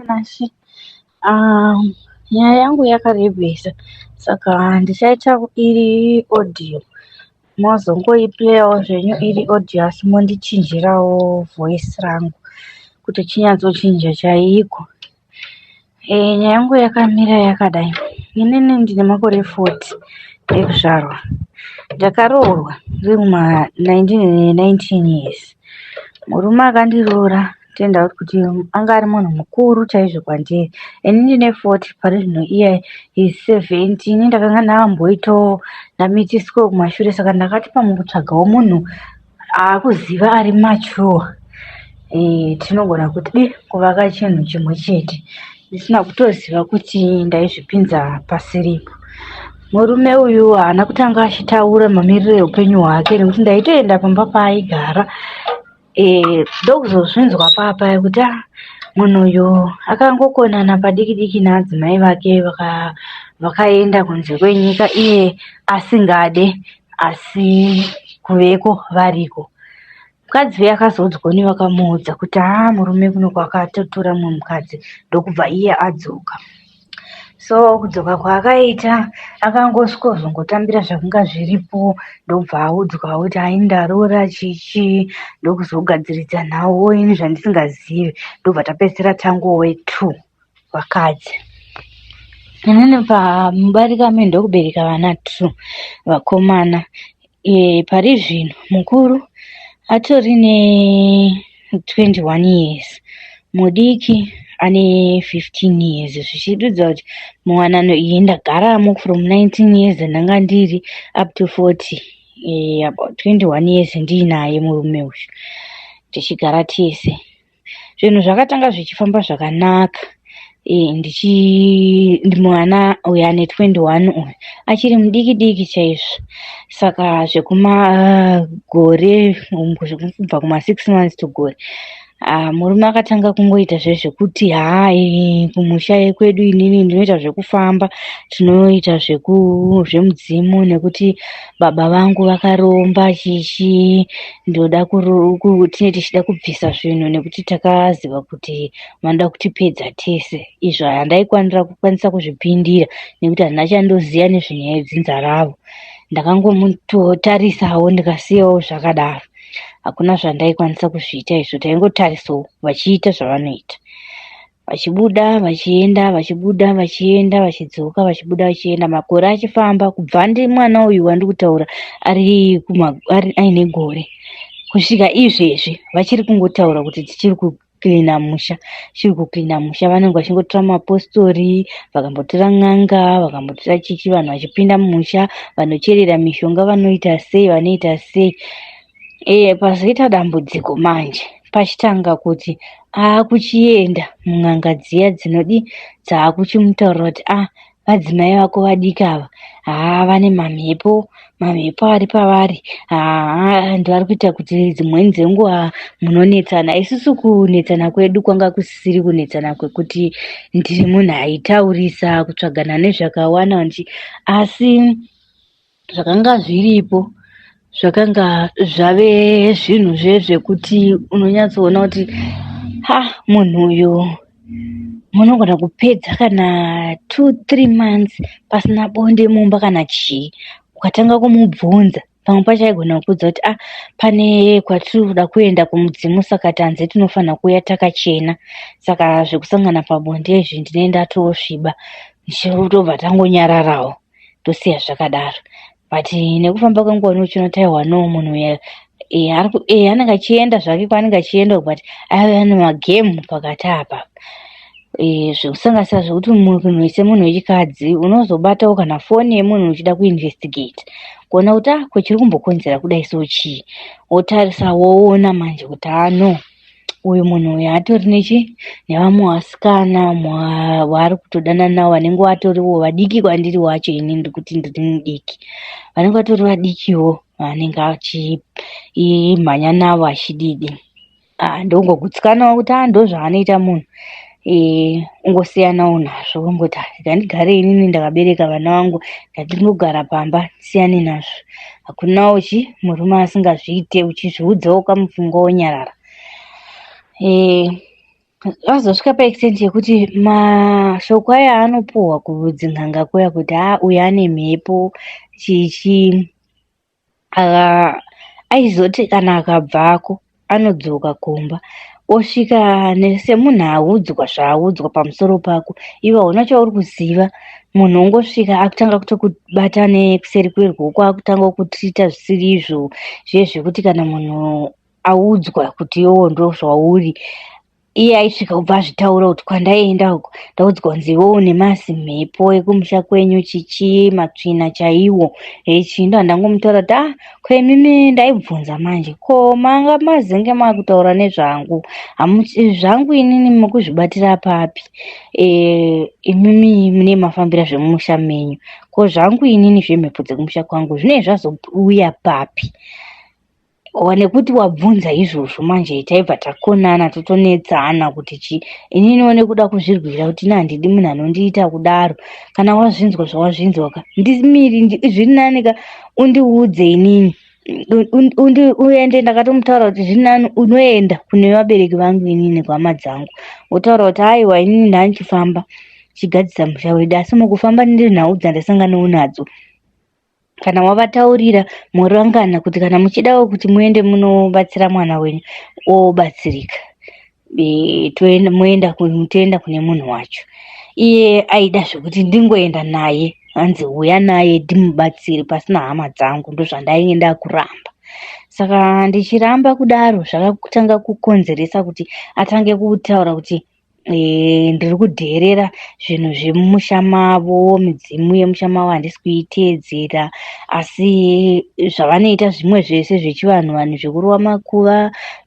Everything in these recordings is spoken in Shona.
Nashe. Nyaya yangu yakarebesa saka ndichaita iri audio mozongoiplayawo zvenyu iri audio asi mondichinjirawo voice rangu kuti chinyatsochinja chaiko. Nyaya yangu yakamira yakadai. Inini ndine makore 40 ekuzvarwa. Ndakaroorwa ndiri muma 19 years. Murume akandiroora turned out kuti anga ari munhu mukuru chaizvo kwandiri. Ini ndine 40 pari zvino iye is 70. Ini ndakanga ndamboitawo ndamitiswa kumashure saka ndakati pamwe kutsvagawo munhu aakuziva ari mature tinogona kuti kuvaka chinhu chimwe chete ndisina kutoziva kuti ndaizvipinza pasiripo. Murume uyu haana kutanga achitaura mamiriro eupenyu hwake nekuti ndaitoenda pamba paaigara ndokuzozvinzwa papa kuti ah, munhu uyu akangokonana padiki diki naadzimai vake vakaenda kunze kwenyika iye asingade asi kuveko variko. Mukadzi uya akazoudzwa nevakamuudza kuti haa murume kuno kwakatotora mumwe mukadzi ndokubva iye adzoka. So kudzoka kwaakaita akangosvikozongotambira zvakanga zviripo ndobva audzwa kuti hai ndaroora chichi ndokuzogadziridza nhau ini zvandisingazive ndobva tapedzisira tangove two vakadzi. Inini pamubarika me ndokubereka vana two vakomana. Pari zvino mukuru atori ne 21 years mudiki ane 15 years zvichiratidza kuti muwanano iyi ndagaramo from 19 years ndanga ndiri up to 40 about 21 years ndiinaye murume uyu tichigara tese. Zvinhu zvakatanga zvichifamba zvakanaka mwana uyu ane 21 uyu achiri mudiki diki chaizvo saka zvekumagore kubva kuma 6 months to gore murume akatanga kungoita zvezvekuti haa kumusha kwedu inini ndinoita zvekufamba tinoita zvemudzimu nekuti baba vangu vakaromba chichi ndoda tinenge tichida kubvisa zvinhu nekuti takaziva kuti vanoda kutipedza tese izvo handaikwanira kukwanisa kuzvipindira nekuti handina chandoziva nezvenyaya yedzinza ravo ndakangomutarisawo ndikasiyawo zvakadaro hakuna zvandaikwanisa kuzviita izvo taingotarisawo vachiita zvavanoita vachibuda vachienda vachibuda vachienda vachidzoka vachibuda vachienda makore achifamba kubva mwana uyu wandiri kutaura ari aine gore kusvika izvezvi vachiri kungotaura kuti tichiri kuklina musha tichiri kuklina musha vanenge vachingotora mapostori vakambotora n'anga vakambotora chichi vanhu vachipinda mumusha vanocherera mishonga vanoita sei vanoita sei pazoita dambudziko manje pachitanga kuti aakuchienda mun'anga dziya dzinodi dzaakuchimutaurira kuti ah vadzimai vako vadiki ava haa vane mamhepo mamhepo ari pavari haa ndo kuita kuti dzimweni dzenguva munonetsana isusu kunetsana kwedu kwanga kusisiri kunetsana kwekuti ndiri munhu aitaurisa kutsvagana nezvakawanda asi zvakanga zviripo zvakanga zvave zvinhu zvezvekuti unonyatsoona kuti ha munhu uyu munogona kupedza kana 2-3 months pasina bonde mumba kana chii ukatanga kumubvunza pamwe pacho aigona kukuudza kuti ah pane kwatiri kuda kuenda kumudzimu saka tanzi tinofanira kuuya takachena saka zvekusangana pabonde izvi ndinenge ndatosviba tobva tangonyararawo tosiya zvakadaro but nekufamba kwenguva unochiona kuti aiwa no munhu uyu anenge achienda zvake kwaanenge achienda but aiva nemagemu pakati apa zvekusanganisa zvekuti munhu semunhu wechikadzi unozobatawo kana foni yemunhu uchida kuinvestigate kuona kuti ah ko chiri kumbokonzera kudai so chii wotarisa woona manje kuti ah no uyu munhu uyu atori nechi nevamwe vasikana waari kutodanana navo vanenge vatoriwo vadiki kwandiri wacho ini ndikuti ndiri mudiki vanenge vatori vadikiwo vanenge achimhanya navo achididi ndongogutsikanawo kuti ah ndozvaanoita munhu ungosiyanawo nazvo ungoti rega ndigare inini ndakabereka vana vangu ndandingogara pamba ndisiyane nazvo hakunawo chi murume asingazviite uchizviudzawo kamupfungwa wonyarara. Zvazosvika paextent yekuti mashoko aya anopuhwa kudzin'anga kuya kuti haa uyu ane mhepo chii chii. Aizoti kana akabvako anodzoka kumba osvika semunhu audzwa zvaaudzwa pamusoro pako iwe hauna chauri kuziva. Munhu ongosvika akutanga kutokubata nekuseri kweruoko akutanga kukutreata zvisiri izvo zviye zvekuti kana munhu audzwa kuti iwewe ndozvauri iye aisvika kubva azvitaura kuti kwandaienda uko ndaudzwa kunzi iwewe une mazimhepo ekumusha kwenyu chichi matsvina chaiwo echi ndo handangomutaura kuti ah ko imimi ndaibvunza manje ko manga mazenge makutaura nezvangu zvangu inini mukuzvibatira papi e, imimi mune mafambira zvemumusha menyu ko zvangu inini zvemhepo dzekumusha kwangu zvinee zvazouya papi Nekuti wabvunza izvozvo manje taibva takonana totonetsana kuti chii. Ininiwo nekuda kuzvirwira kuti ini handidi munhu anondiita kudaro. Kana wazvinzwa zvawazvinzwa ka ndimiri zviri nani ka undiudze inini uende ndakatomutaura kuti zviri nani unoenda kune vabereki vangu inini kuhama dzangu wotaura kuti aiwa inini ndandichifamba chigadzisa musha wedu asi mukufamba ndine nhau dzandasanganawo nadzo Kana wavataurira morangana kuti kana muchidawo kuti muende munobatsira mwana wenyu obatsirika moenda toenda kune munhu wacho. Iye aida zvekuti ndingoenda naye hanzi huya naye ndimubatsire pasina hama dzangu ndozvandainge ndakuramba. Saka ndichiramba kudaro zvakatanga kukonzeresa kuti atange kutaura kuti ndiri kudheerera zvinhu zvemumusha mavo, midzimu yemusha mavo handisi kuiteedzera asi zvavanoita zvimwe zvese zvechivanhu vanhu zvekurova makuva,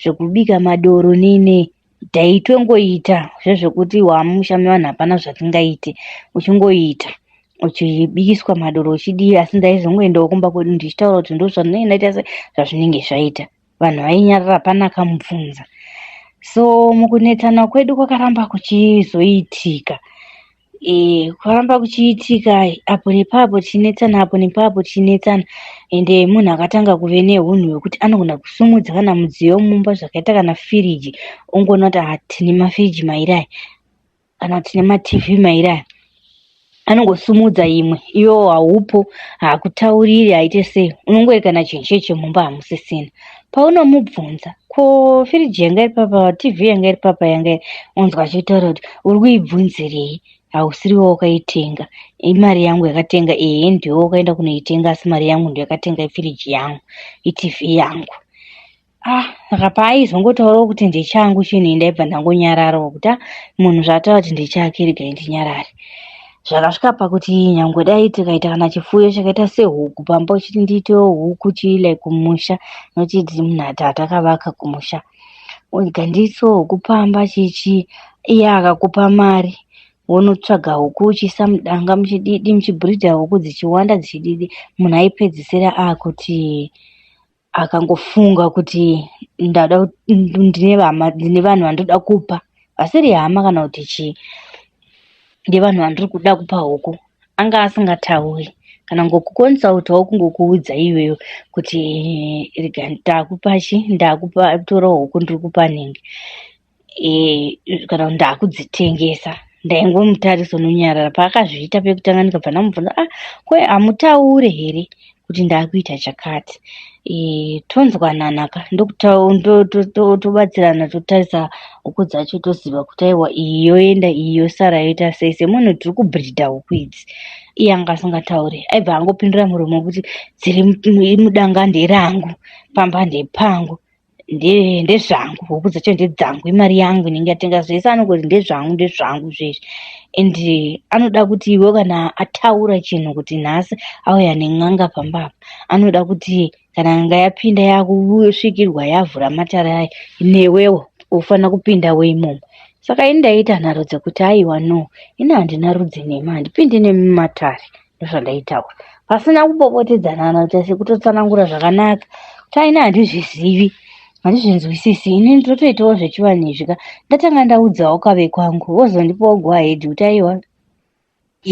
zvekubika madoro nei nei taitongoita zvezvekuti wamumusha mevanhu hapana zvatingaite uchingoita uchibikiswa madoro uchidii asi ndaizongoendawo kumba kwedu ndichitaura kuti ndozvandinenge ndaita se zvazvinenge zvaita. Vanhu vainyarara hapana akamubvunza. So mukunetsana kwedu kwakaramba kuchizoitika e, kwaramba kuchiitika apo nepapo tichinetsana apo nepapo tichinetsana ende munhu akatanga kuve nehunhu hwekuti anogona kusumudza kana mudziyo mumba zvakaita kana firiji ongoona kuti ah, tine mafiriji mairi aya kana tine matv mairi aya anongosumudza imwe iwo haupo haakutauriri haite sei unongoerekana chinhu chee chemumba hamusisina paunomubvunza ko firiji yanga iri papa tv yanga iri papa yanga onzwa achitaura kuti uri kuibvunzirei hausiriwo wakaitenga imari yangu yakatenga ehe ndiwe wakaenda kunoitenga asi mari yangu ndiyo yakatenga firiji yangu itv yangu Ah, saka paaizongotaurawo kuti ndechangu chinhu ini ndaibva ndangonyararawo kuti ah, munhu zvaataura kuti ndechake regai ndinyarare. Zvakasvika pakuti nyangwe dai tikaita kana chifuyo chakaita sehuku pamba uchiti ndiitewo huku chii like kumusha nokuti tiri munhata takavaka kumusha. Rega ndiisewo huku pamba chii chii iye akakupa mari wonotsvaga huku uchiisa mudanga muchididi muchibreeder huku dzichiwanda dzichididi munhu aipedzisira akuti akangofunga kuti ndada ndine vama ndine vanhu vandoda kupa vasiri hama kana kuti chii ndevanhu vandiri kuda kupa huku anga asingatauri kana ngokukonsautawo kungokuudza iwewe kuti rega ndakupa chi ndakupa tora huku ndiri kupa nhingi e, kana kuti ndakudzitengesa ndaingomutarisa unonyarara paakazviita pekutanga ndikabva ndamubvunza ah ko hamutaure here kuti ndakuita chakati e, tonzwanana ka ndotobatsirana totarisa huku dzacho toziva kuti aiwa iyi yoenda iyi yosara yoita sei semunhu tiri kubreeda huku idzi iye anga asingataure aibva angopindura muromo wekuti dziri mudanga nderangu pamba ndepangu ndezvangu huku dzacho ndedzangu imari yangu inenge yatenga zvese anongoti ndezvangu ndezvangu zvezvi and anoda kuti iwe kana ataura chinhu kuti nhasi auya nen'anga pamba apa anoda kuti kana n'anga yapinda yakusvikirwa yavhura matare ayo newewo ufanira kupindawo imomo saka ini ndaiita nharo dzekuti aiwa no ini handina rudzi nemi handipindi nemi mumatare ndozvandaitaura pasina kupopotedzana kana kuita sekutotsanangura zvakanaka kuti aina handizvizivi handizvinzwisisi ini ndotoitawo zvechivanhu izvi ka ndatanga ndaudzawo kave kwangu vozondipawo go ahead kuti aiwa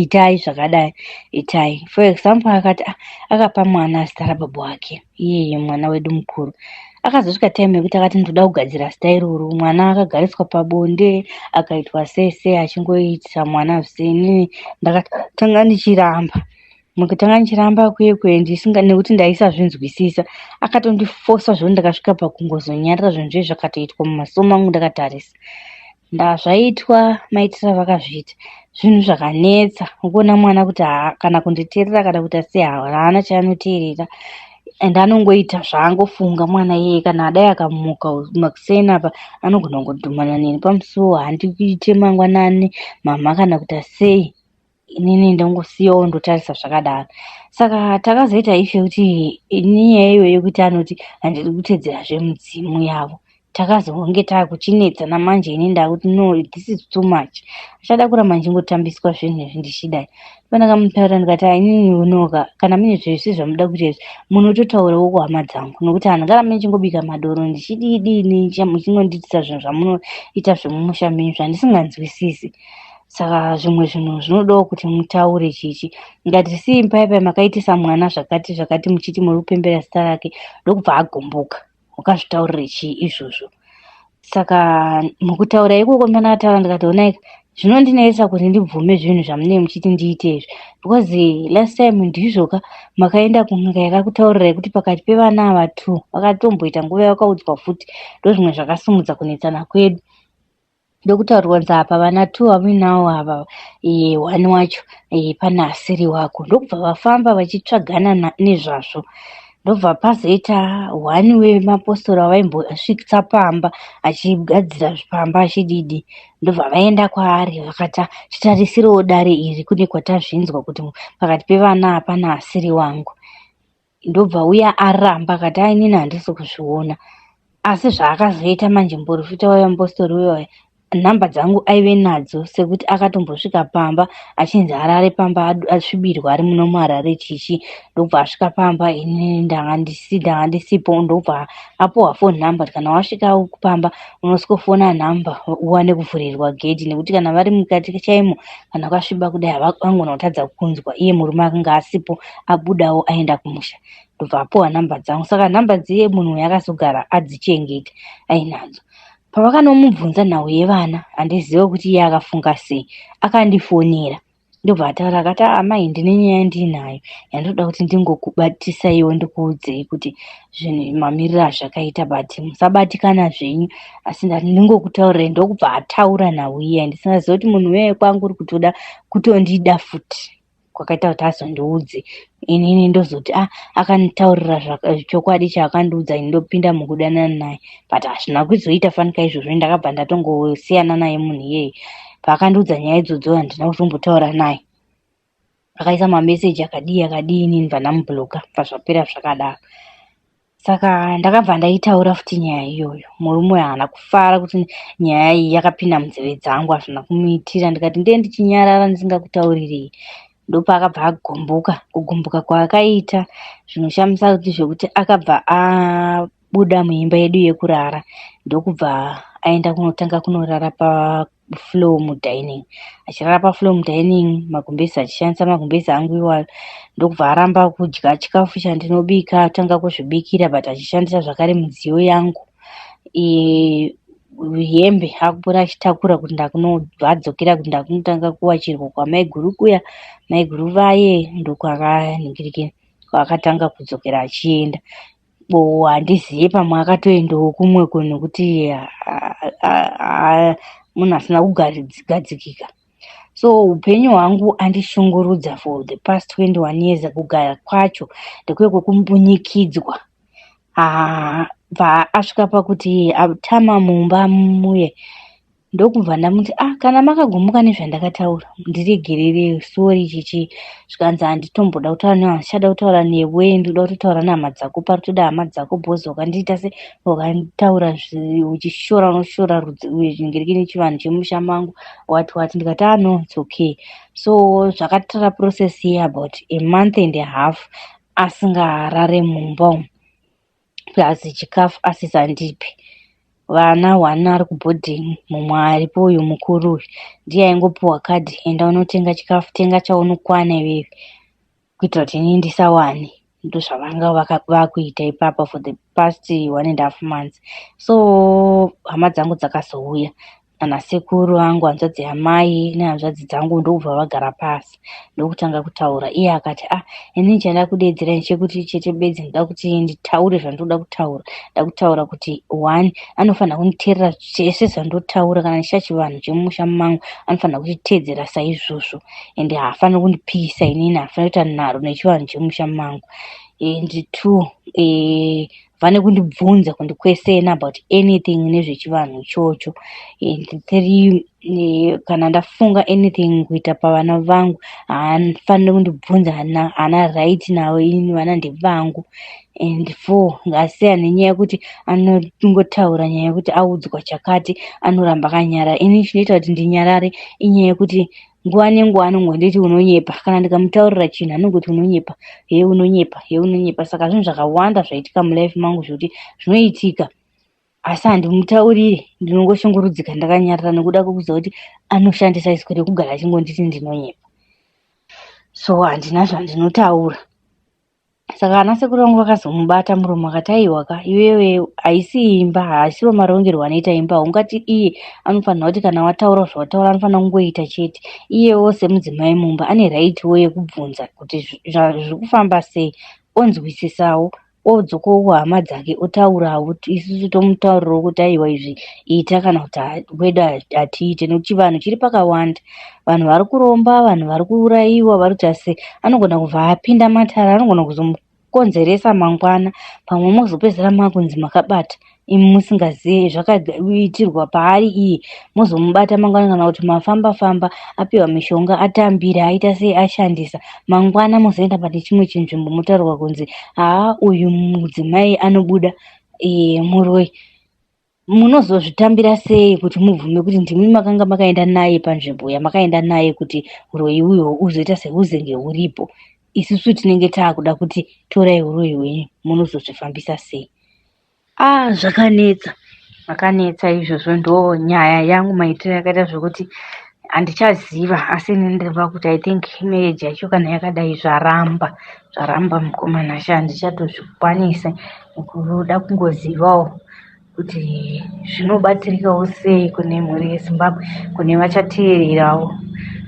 itai zvakadai itai for example akati ah, akapa mwana zita rababa wake iyeye mwana wedu mukuru Akazosvika time yekuti akati ndoda kugadzira zita iroro. Mwana akagariswa pabonde akaitwa sei sei achingoitisa mwana zvisei. Inini ndakatanga ndichiramba. Mukutanga ndichiramba kuye kuye ndisinga nekuti ndaisazvinzwisisa. Akatondifosa zvekuti ndakasvika pakungozonyarara zvinhu zviye zvakatoitwa mumaso mangu ndakatarisa. Ndazvaitwa maitiro avakazviita zvinhu zvakanetsa ukuona mwana kuti haa kana kunditeerera kana kuita sei haana chaanoteerera and anongoita zvaangofunga mwana iyeye kana dai akamuka makuseni apa anogona kungodhumana neni pamusuwo handikuite mangwanani mhamha kana kuita sei inini ndongosiyawo ndotarisa zvakadaro. Saka takazoita issue yekuti nyaya iyoyo yekuti anoti handidi kuteedzera zvemidzimu yavo. Takazonge takuchinetsana manje ini ndakuti no this is too much. Achada kuramba ndichingotambiswa zvinhu izvi ndichidai. Pandakamutaurira ndikati "Ah, inini unoka kana mune zvese zvamuda kuita izvi munototaurawo kuhama dzangu nokuti handingarambi ndichingobika madoro ndichidii dini muchingondiitisa zvinhu zvamunoita zvemumusha menyu zvandisinganzwisisi. Saka zvimwe zvinhu zvinodawo kuti mutaure chichi. Ndikati sii pai pai makaitisa mwana zvakati zvakati muchiti muri kupembera zita rake ndokubva agumbuka. Wakazvitaurire chii izvozvo? Saka mukutaura ikoko ndakataura ndikati honai zvinondinetsa kuti ndibvume zvinhu zvamunenge muchiti ndiite izvi because last time ndizvoka makaenda kun'anga yakakutaurirai kuti pakati pevana ava two vakatomboita nguva yavakaudzwa futi ndozvimwe zvakasimudza kunetsana kwedu. Ndokutaurirwa kunzi apa vana two vamuinavo ava one wacho pane asiri wako. Ndokubva vafamba vachitsvagana nezvazvo. Ndobva pazoita one wemapostori avaimbosvitsa pamba achigadzira pamba achididi. Ndobva vaenda kwaari vakati titarisirewo dare iri kune kwatazvinzwa kuti pakati pevana hapana asiri wangu. Ndobva uya aramba akati "Ah, inini handisi kuzviona. Asi zvaakazoita manje muprofita uya mupostori uya uya nhamba dzangu aive nadzo sekuti akatombosvika pamba achinzi arare pamba asvibirwa ari muno muHarare chichi ndobva asvika pamba inini ndanga ndisipo ndobva apuhwa phone number kuti kana wasvika pamba unosvikofona nhamba uwane kuvhurirwa gedhi nekuti kana vari mukati chaimo kana kwasviba kudai vangona kutadza kunzwa iye murume akanga asipo abudawo aenda kumusha ndobva apuhwa nhamba dzangu saka nhamba dziye munhu uyu akazogara adzichengeta ainadzo. Pavakanomubvunza nhau yevana handizivi kuti iye akafunga sei akandifonera ndobva ataura akati amai ndine nyaya yandinayo yandinoda kuti ndingokubatisaiwo ndikuudzei kuti zvinhu mamiriro azvakaita but musabatikana zvenyu asi ndati ndingokutaurirai ndokubva ataura nhau iya ndisingazivi kuti munhu uya kwangu uri kutoda kutondida futi kwakaita kuti azondiudze inini ndozoti ah akanditaurira chokwadi chaakandiudza ini ndopinda mukudanana naye but hazvina kuzoita fanika izvozvo ndakabva ndatongosiyana naye munhu iyeye paakandiudza nyaya idzodzo handina kuzombotaura naye akaisa mameseji akadii akadii inini bva ndamubhuloka bva zvapera zvakadaro saka ndakabva ndaitaura futi nyaya iyoyo murume uyu haana kufara kuti nyaya iyi yakapinda munzeve dzangu hazvina kumuitira ndikati ndiye ndichinyarara ndisingakutaurirei ndopaakabva agumbuka kugumbuka kwaakaita zvinoshamisa kuti zvekuti akabva abuda muimba yedu yekurara ndokubva aenda kunotanga kunorara pafloor mudining achirara pafloor mudining magumbezi achishandisa magumbezi angu iwayo ndokubva aramba kudya chikafu chandinobika atanga kuzvibikira but achishandisa zvakare midziyo yangu hembe akupota achitakura kuti ndakunobva adzokera kuti ndakunotanga kuwachirwa kwamaiguru kuya maiguru vaye ndokwakanhingirikini kwaakatanga kudzokera achienda handizivi pamwe akatoendawo kumwe nekuti munhu asina kugadzikika so upenyu hwangu andishungurudza for the past 21 years kugara kwacho ndekuye kwekumbunyikidzwa bva asvika pakuti atama mumba muye ndokubva ndamuti ah kana makagumuka nezvandakataura ndiregerere sorry chichi zvikanzi handitomboda kutaura newe handichada kutaura newe ndinoda kutotaura nehama dzako pari toda hama dzako bhozi wakandiita se wakanditaura uchishora unoshora rudzi nechivanhu chemusha mangu wati wati ndikati ah no it's okay so zvakatora process ye about a month and a half asingarare mumba umu plus chikafu asisandipi vana one ari kuboarding mumwe aripo uyu mukuru uyu ndiye aingopiwa kadhi enda unotenga chikafu tenga chaunokwana iwewe kuitira kuti inini ndisawane. Ndozvavanga vakuita ipapa for the past 1.5 months. So hama dzangu dzakazouya, anasekuru vangu, hanzvadzi yamai nehanzvadzi dzangu, ndokubva vagara pasi ndokutanga kutaura. Iye akati, "Ah, inini chandada kudedzera ndechekuti chete bedzi ndoda kuti nditaure zvandinoda kutaura. Ndoda kutaura kuti one, anofanira kunditeerera zvese zvandotaura. Kana ndichiita chivanhu chemumusha mangu, anofanira kuchiteedzera saizvozvo, ende haafaniri kundipikisa inini, haafaniri kuita nharo nechivanhu chemumusha mangu. And two, haafaniri kundibvunza, kundikwesena about anything nezvechivanhu ichocho. And three, kana ndafunga anything kuita pavana vangu, haafaniri kundibvunza, haana right navo, inini vana ndevangu. And four, ngaasiyane nenyaya yekuti anongotaura nyaya yekuti audzwa chakati, anoramba akanyarara. Ini chinoita kuti ndinyarare inyaya yekuti nguva nenguva anongonditi unonyepa. Kana ndikamutaurira chinhu, anongoti unonyepa, he unonyepa, he unonyepa. Saka zvinhu zvakawanda zvaitika mulife mangu zvekuti zvinoitika, asi handimutauriri, ndinongoshungurudzika ndakanyarara nekuda kwekuziva kuti anoshandisa izwi rekugara achingonditi ndinonyepa. So handina zvandinotaura." Saka ana sekuru vangu vakazomubata muromo, akati, "Aiwa ka, iwewe, haisi imba, haasiwo marongerwo anoita imba. Haungati iye anofanira kuti kana wataura zvawataura anofanira kungoita chete. Iyewo semudzimai mumba ane rightwo yekubvunza kuti zviri kufamba sei, onzwisisawo, odzokawo kuhama dzake, otaurawo, isusu tomutaurirawo kuti aiwa, izvi ita kana kuti kwedu hatiite, nekuti chivanhu chiri pakawanda. Vanhu vari kuromba, vanhu vari kuurayiwa, vari kuita sei. Anogona kubva apinda matare, anogona kuzomukonzeresa mangwana. Pamwe mozopedzisira makunzi makabata imi musingazivi zvakaitirwa paari iye, mozomubata mangwana, kana kuti mafamba famba, apiwa mishonga, atambira, aita sei, ashandisa. Mangwana mozoenda pane chimwe chinzvimbo, motaurwa kunzi haa, uyu mudzimai anobuda muroyi. Munozozvitambira sei kuti mubvume kuti ndimi makanga makaenda naye panzvimbo yamakaenda naye kuti uroyi uhwo uzoita sehuzenge huripo? Isusu tinenge taakuda kuti torai uroyi hwenyu, munozozvifambisa sei?" Ah, zvakanetsa, zvakanetsa izvozvo. Ndo nyaya yangu maitiro yakaita zvokuti handichaziva, asi inini ndiri kuti I think marriage yacho kana yakadai zvaramba, zvaramba mukomana sha, handichatozvikwanisi. Kuda kungozivawo kuti zvinobatsirikawo sei kune mhuri yeZimbabwe, kune vachateererawo.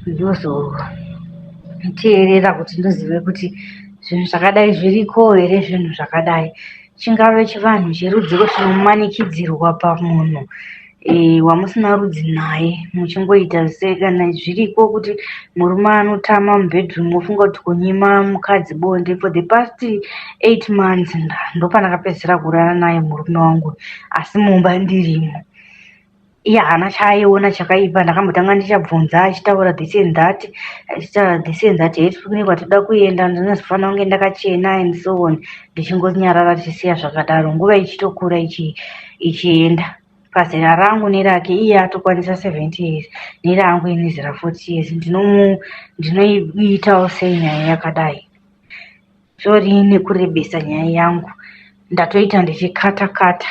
Ndozoteerera kuti ndozive kuti zvinhu zvakadai zviriko here, zvinhu zvakadai chingave chivanhu cherudziko chinomanikidzirwa pamunhu wamusina rudzi naye, muchingoita se kana zviriko kuti murume anotama mubedroom, ofunga kuti kunyima mukadzi bonde. For the past 8 months ndopandakapedzisira kurara naye murume wangu, asi mumba ndirimo. Iye haana chaaiona chakaipa. Ndakambotanga ndichabvunza achitaura this and that, achitaura this and that, heti kune kwatoda kuenda, ndinozofanira kunge ndakachena and so on. Ndichingonyarara, tichisiya zvakadaro. Nguva ichitokura ichienda pazera rangu nerake, iye atokwanisa 70 years, nerangu ini zera 40 years, ndinoiitawo sei nyaya yakadai? Sorry nekurebesa nyaya yangu, ndatoita ndichikata kata,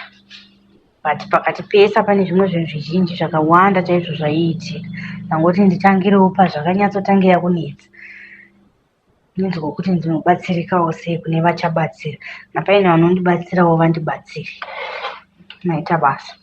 but pakati pese pane zvimwe zvinhu zvizhinji zvakawanda chaizvo zvaiitika. Ndangoti nditangirewo pazvakanyatsotangira kunetsa, ndinzwa kuti ndinobatsirikawo sei kune vachabatsira. Kana paine vanondibatsirawo, vandibatsire. Maita basa.